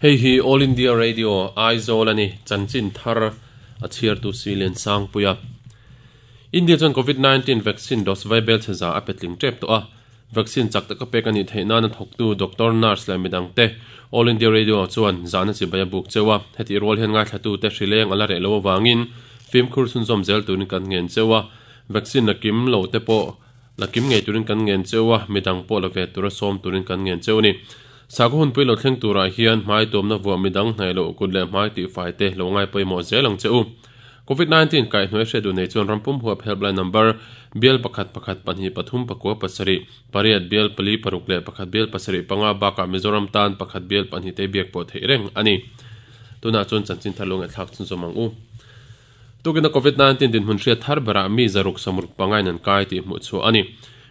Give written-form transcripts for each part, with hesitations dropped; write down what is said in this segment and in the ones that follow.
Hei hi All India Radio, Aizawl a ni, chanchin thar a chhiartu Silian Sangpuia. India chuan Covid 19 vaccine dose vai bel chhe za a pe tling tep tawh a, vaccine chak taka pek a nih theih nana thawktu doctor, nurse leh midangte All India Radio chuan zahna chibai a buk cheu a, hetih rual hian ngaithlatute hrileng a la reh lo avangin fimkhur chhunzawm zel turin kan ngen cheu a, vaccine la kim lo te pawh La kim ngei turin kan ngen cheu a, midang pawh la ve tura sawm turin kan ngen cheu a ni. Sakhaw hunpui lo thleng turah hian hmai tuamna vuah midang hnaih loh kut leh hmai tihfai te lo ngai pawimawh zel ang che u. Covid 19 kaihhnuai hriat duh nei chuan rampum huap helpline number bial pakhat pakhat pahnih pathum pakua pasarih pariat bial pali paruk leh pakhat bial pasarih panga bakah Mizoram tan pakhat bial pahnih te biak pawh theih reng a ni. Tunah chuan chanchin thar lo ngaihthlak chhunzawm ang u. Tukina Covid 19 dinhmun hriat thar berah mi zaruk samruk pangain an kai tih hmuh chhuah a ni.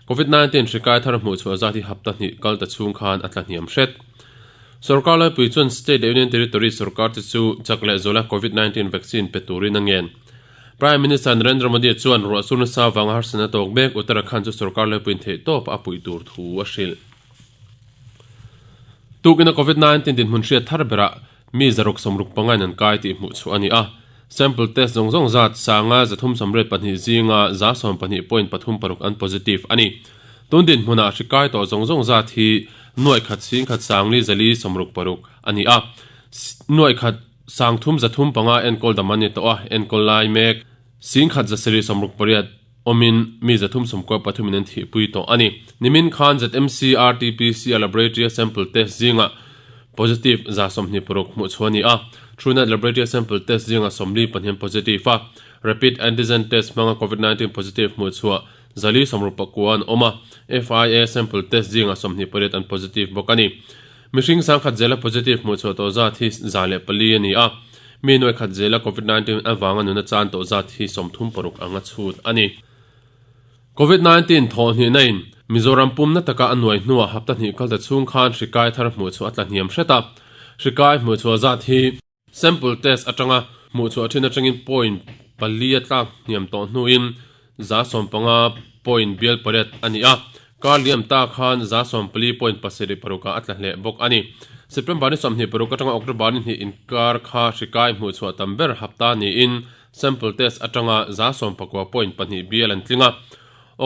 Covid 19 hri kai thar hmuh chhuah zat hi hapta hnih kal ta chhung khan a tla hniam hret. Sorkar laipui chuan State leh Union Territory sorkar te chu chak leh zuala Covid 19 vaccine pe turin a ngen. Prime Minister Narendra Modi chuan ruahsur nasa vanga harsatna tawk mek Uttarakhand chu sorkar laipuiin theihtawp a puih tur thu a hrilh. Tukina Covid 19 dinhmun hriat thar berah Mi 665 in an kai tih hmuh chhuah a ni a, sample test zawng zawng zat sanga 382 zinga 12.36 an positive a ni. Tun dinhmunah hri kai tawh zawng zawng zat hi nuaih khat sing khat sangli zali sawmruk paruk a ni a, nuaih khat sang thum zathum panga enkawl dam an ni tawh a, enkawl lai mek sing khat zasarih sawmruk pariat awmin mi 393 in an thihpui tawh a ni. Nimin khan ZMC RT-PCR Laboratory-a sample test zingah positive 26 hmuh chhuah a ni a, Truenat Laboratory-a sample test zingah 42 an positive a, Rapid Antigen Test hmanga Covid 19 positive hmuh chhuah 469 an awm a, FIA sample test zingah 28 an positive bawk a ni. Mihring sangkhat zela positive hmuh chhuah tawh zat hi 104 a ni a, mi nuai khat zela Covid 19 avanga nuna chan tawh zat hi 36 anga chhut a ni. Covid 19 thawh hnihna in Mizoram pumna taka a nuai hnuah hapta hnih kalta chhung khan hri kai thar hmuh chhuah a tla hniam hret a, hri kai hmuh chhuah zat hi Sample test atanga hmuh chhuah thin atangin point pali a tlak hniam tawh hnuin 15 point bial pariat a ni a, kar liam ta khan 14 point pasarih parukah a tla hleh bawk a ni. September ni 26 atanga October ni hnih inkar kha hri kai hmuh chhuah tam ber hapta niin sample test atanga 19 point pahnih bial an tling a,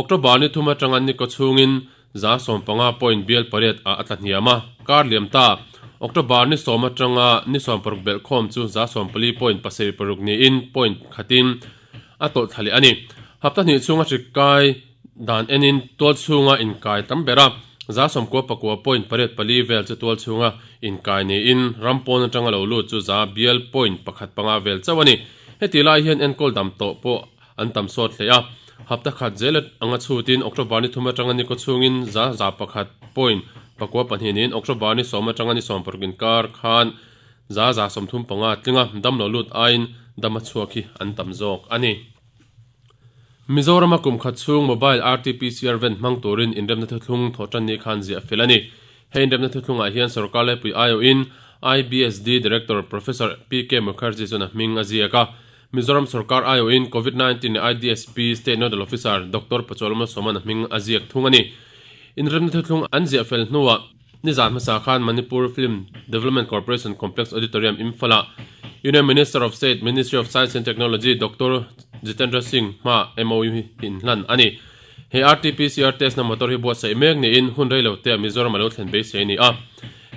October ni thum atanga ni kaw chhungin 15 point bial pariat ah a tla hniam a, kar liam ta. October ni sawm atanga ni sawm paruk belh khawm chu 14 point pasarih paruk niin point khatin a tawlh thla leh a ni. Hapta hnih chhunga hri kai dan enin tual chhunga inkai tam ber a, 99 point pariat pali vel chu tual chhunga inkai niin ram pawn atanga lo lut chu za bial point pakhat panga vel chauh a ni. Heti lai hian enkawl dam tawh pawh an tam sawt hle a, hapta khat zel anga chhutin October ni thum atanga ni kaw chhungin za za pakhat point pakua pahnih niin October ni sawm atanga ni sawm paruk inkar khan za za sawmthum panga tlinga damlo lut aiin dama chhuak hi an tam zawk a ni. Mizorama kum khat chhung mobile RT-PCR van hmang turin inremna thuthlung thawhtan ni khan ziah fel a ni. Hei inremna thuthlungah hian sorkar laipui aiawhin IBSD Director Professor PK Mukherjee chuan a hming a ziak a, Mizoram sorkar aiawhin Covid 19 leh IDSP State Nodal Officer Doctor Pachualawma Sawman a hming a ziak thung a ni. Inremna thuthlung an ziah fel hnuah nizan hmasa khan Manipur Film Development Corporation Complex Auditorium Imphal-ah Union Minister of State, Ministry of Science and Technology Doctor Jitendra Singh hmaah MOU hi inhlan a ni. He RT-PCR test na motor hi buatsaih mek niin hun reiloteah Mizoram a lo thlen beisei a ni a.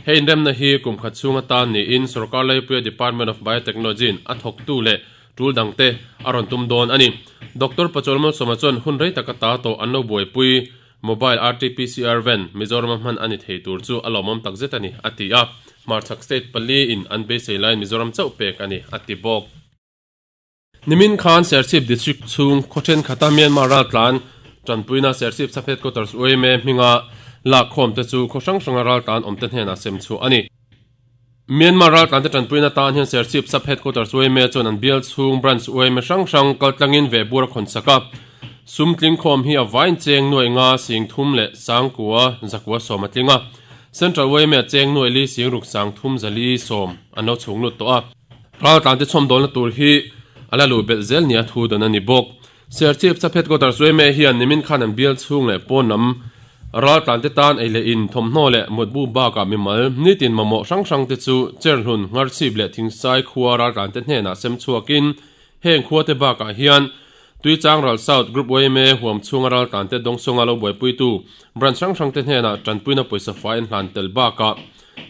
Hei inremna hi kum khat chhung atan niin sorkar laipuia Department of Biotechnology-in a thawktu leh tul dangte a rawn tum dawn a ni. Doctor Pachol Malsawma chuan hun rei taka ta tawh an lo buaipui Mobile RT-PCR van Mizorama hman a ni thei tur chu a lawmawm takzet a ni, a ti a. Hmarchhak state pali in an beisei laiin Mizoram chauh pek a ni, a ti bawk. Nimin khan Serchhip District chhung khaw thenkhat a Myanmar raltlan tanpuina Serchhip Sub Headquarters UMA hminga lakkhawm te chu khaw hrang hranga raltlan awmte hnenah sem chhuah a ni. Myanmar raltlan te tanpuina tan hian Serchhip Sub Headquarters UMA chuan an bial chhung Branch UMA hrang hrang kaltlangin vehbur a khawn sak a. Sum tlingkhawm hi a vain cheng nuaih nga sing thum leh sangkua zakua sawm a tling a. Central UMA cheng nuaih li sing ruk sang thum zali sawm an lo chhung lut tawh a. Raltlante chhawmdawlna tur hi a la luh belh zel nia thu dan a ni bawk. Serchhip Chaphet Quarters UMA hian nimin khan an bial chhung leh pawn lam Raltlante tan ei leh in, thawmhnaw leh mutbu bakah mimal, nitin mamawh hrang hrangte chu Cherhlun, Ngharchhip leh Thingsai khua raltlante hnenah sem chhuakin heng khuate bakah hian Tuichangral South Group yma huam chhunga raltlante dawngsawnga lo buaipuitu branch hrang hrangte hnenah tanpuina pawisa fai an hlan tel bakah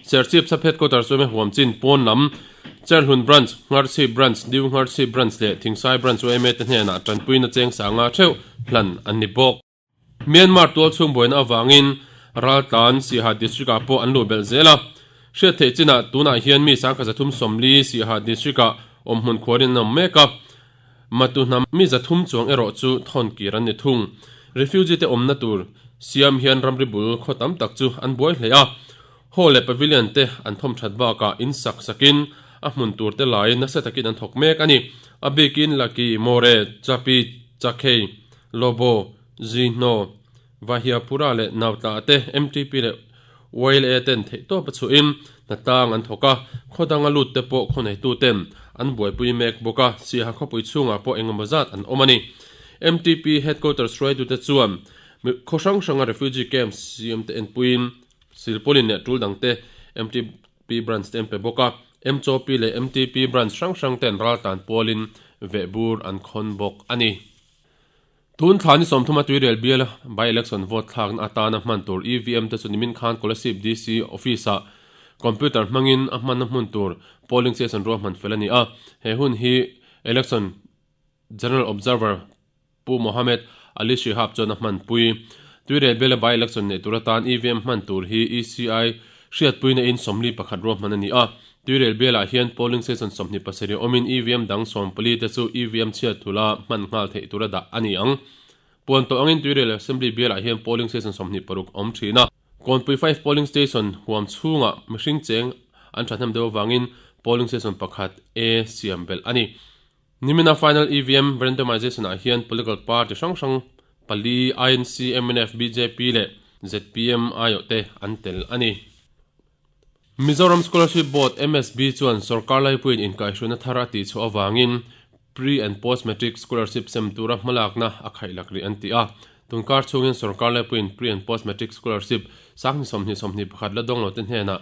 Serchhip Sub Headquarters yma huam chin pawn lam Cherhlun Branch, Ngharchhip Branch, New Ngharchhip Branch leh Thingsai Branch yma te hnenah tanpuina cheng sanga theuh hlan an ni bawk. Myanmar tualchhung buaina avangin raltlan Siaha District-ah pawh an luh belh zel a. Hriat theih chinah tunah hian mi 1340 Siaha District-ah awmhmun khuarin an awm mek a. Matu hnam mi 300 chuang erawh chu thawn kir an ni thung. Refugee te awmna tur siam hian ramri bul khaw tam tak chu an buai hle a. Hall leh pavilion te an thawm that bakah in sak sakin a hmun tur te laiin nasa takin an thawk mek a ni. A bikin Laki, More, Chapi, Chakhei, Lobo, Zihnaw, Vahiapura leh Nautla te MTP leh YLA ten theihtawp a chhuahin hnatlang an thawk a, khaw danga lut te pawh khawneitu ten an buaipui mek bawk a, Siaha khawpui chhungah pawh engemaw zat an awm a ni. MTP headquarters hruaitute chuan khaw hrang hranga refugee camp siam te enpuiin silpaulin leh tul dangte MTP branch te an pe bawk a, MCOP leh MTP branch hrang hrang ten raltlan pualin vehbur an khawn bawk a ni. Tun thla ni 30 a Tuirial bial by-election vote thlakna atana hman tur EVM te chu nimin khan Kolasib DC office-ah computer hmangin a hmanna hmun tur polling station ruahman fel a ni a. He hun hi Election General Observer Pu Mohammed Ali Shihab chuan a hmanpui. Tuirial biala by-election neih tur atan EVM hman tur hi ECI Hriatpuina in 41 ruahman a ni a, Tuirial bialah hian polling station 27 awmin EVM dang 14 te chu EVM chhiat thula hman nghal theih tura dah a ni ang. Puan tawh angin Tuirial Assembly bialah hian polling station 26 awm thin a. Kawnpui five polling station huam chhungah mihring cheng an thahnem deuh avangin polling station pakhat A siam belh a ni. Nimina final EVM randomization ah hian political party hrang hrang pali INC, mnf, bjp leh zpm aiawh te an tel a ni. Mizoram Scholarship Board, MSB, chuan sorkar laipuiin inkaihhruaina thar a tihchhuah avangin Pre and Post Matric Scholarship sem tura hmalakna a khaihlak rih an ti a. Tunkar chhungin sorkar laipuiin Pre and Post Matric Scholarship 2021 la dawng lote hnenah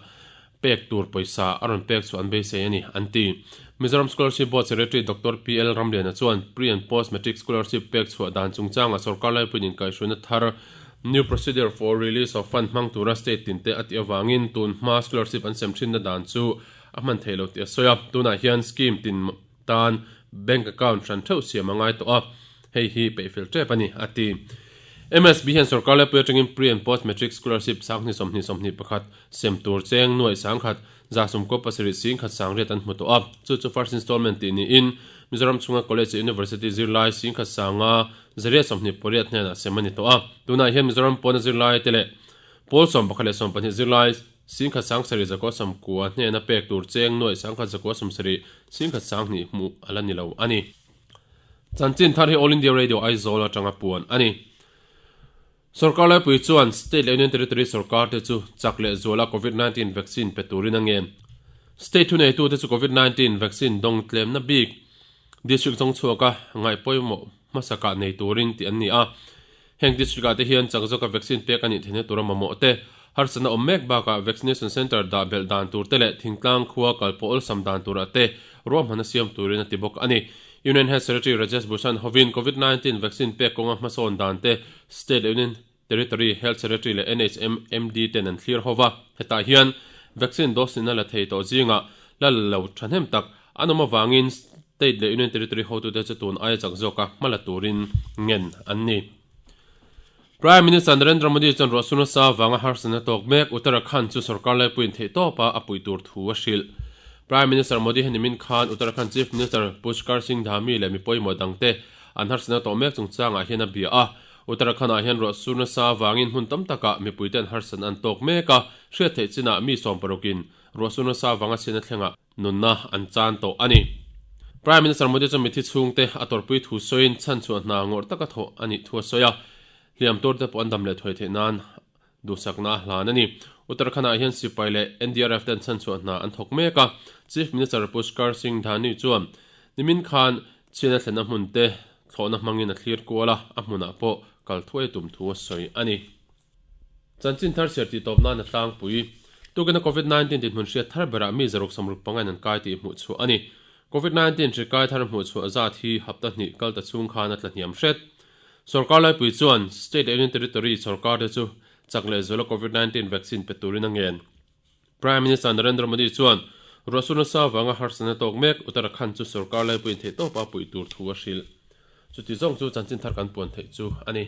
pek tur pawisa a rawn pek chhuah an beisei a ni, an ti. Mizoram Scholarship Board Secretary Doctor PL Ramliana chuan Pre and Post Matric Scholarship pek chhuah dan chungchangah sorkar laipuiin inkaihhruaina thar New Procedure for Release of Fund hmang tura state tinte a tih avangin tun hma scholarship an sem thinna dan chu a hman theih lo tih a sawi a. Tunah hian scheme tin tan bank account hran theuh siam a ngai tawh a, hei hi peihfel tep a ni, a ti. MSB hian sorkar laipui atangin Pre and Post Matric Scholarship 2021 sem tur cheng nuaih sangkhat 17 singkhat sangriat an hmu tawh a, chu chu first installment tih niin Mizoram chhunga College leh University zirlai singkhat sanga zariat 28 hnenah sem a ni tawh a. Tunah hian Mizoram pawna zirlai te leh pawl 11 leh 12 zirlai Singkhat sangsarih zakua sawmkua hnena pek tur cheng nuaih sangkhat zakua sawmsarih singkhat sanghnih hmuh a la ni lo a ni. Chanchin thar hi All India Radio Aizawl atanga puan a ni. Sorkar laipui chuan State leh Union Territory sorkar te chu chak leh zuala Covid 19 vaccine pe turin a ngen. State thuneitute chu Covid 19 vaccine dawng tlemna bik district zawng chhuaka ngaih pawimawh hmasakah nei turin tih an ni a. Heng district-ah te hian chak zawka vaccine pek a nih theihna tura mamawh te, harsatna awm mek bakah vaccination centre dah belh dan tur te leh thingtlang khua kal pawh awlsam dan turah te ruahmanna siam turin a ti bawk a ni. Union Health Secretary Rajesh Bhushan hovin Covid 19 vaccine pek kawnga hmasawn dan te State leh Union Territory Health Secretary leh NHM MD ten an thlir hova, hetah hian vaccine dose nihna la thei tawh zingah la la lo thahnem tak an awm avangin State leh Union Territory hotute chu tun aia chak zawka hma la turin ngen an ni. Prime Minister Narendra Modi chuan ruahsur nasa avanga harsatna tawk mek Uttarakhand chu sorkar laipuiin theihtawpa a puih tur thu a hrilh. Prime Minister Modi hian nimin khan Uttarakhand Chief Minister Pushkar Singh Dhami leh mi pawimawh dangte an harsatna tawh mek chungchangah hian a bia a. Uttarakhand-ah hian ruahsur nasa avangin hmun tam takah mipuite an harsatna an tawk mek a, hriat theih chinah mi sawmparukin ruahsur nasa avanga chhiatna thlengah nunna an chan tawh a ni. Prime Minister Modi chuan mithi chhungte a tawrhpui thu sawiin chhanchhuah hna ngawrh taka thawh a nih thu a sawi a, hliam turte pawh an dam leh thuai theih nan duhsakna a hlan a ni. Uttarakhand-ah hian sipai leh NDRF ten chhanchhuah hna an thawk mek a, Chief Minister Pushkar Singh Dhani chuan nimin khan chhiatna thlenna hmun te thlawhna hmangin a thlir kual a, a hmunah pawh kal thuai tum thu a sawi a ni. Chanchin thar chhiar tih tawp nan a tlangpui. Tukina Covid 19 dinhmun hriat thar berah mi 165 in an kai tih hmuh chhuah a ni. Covid 19 hri kai thar hmuh chhuah zat hi hapta hnih kal ta chhung khan a tla hniam hret. Sorkar laipui chuan State leh Union Territory sorkar te chu chak leh zuala Covid 19 vaccine pe turin a ngen. Prime Minister Narendra Modi chuan ruahsur nasa avanga harsatna tawk mek Uttarakhand chu sorkar laipuiin theihtawpa puih tur thu a hrilh. Chuti zawng chu chanchin thar kan puan theih chu a ni.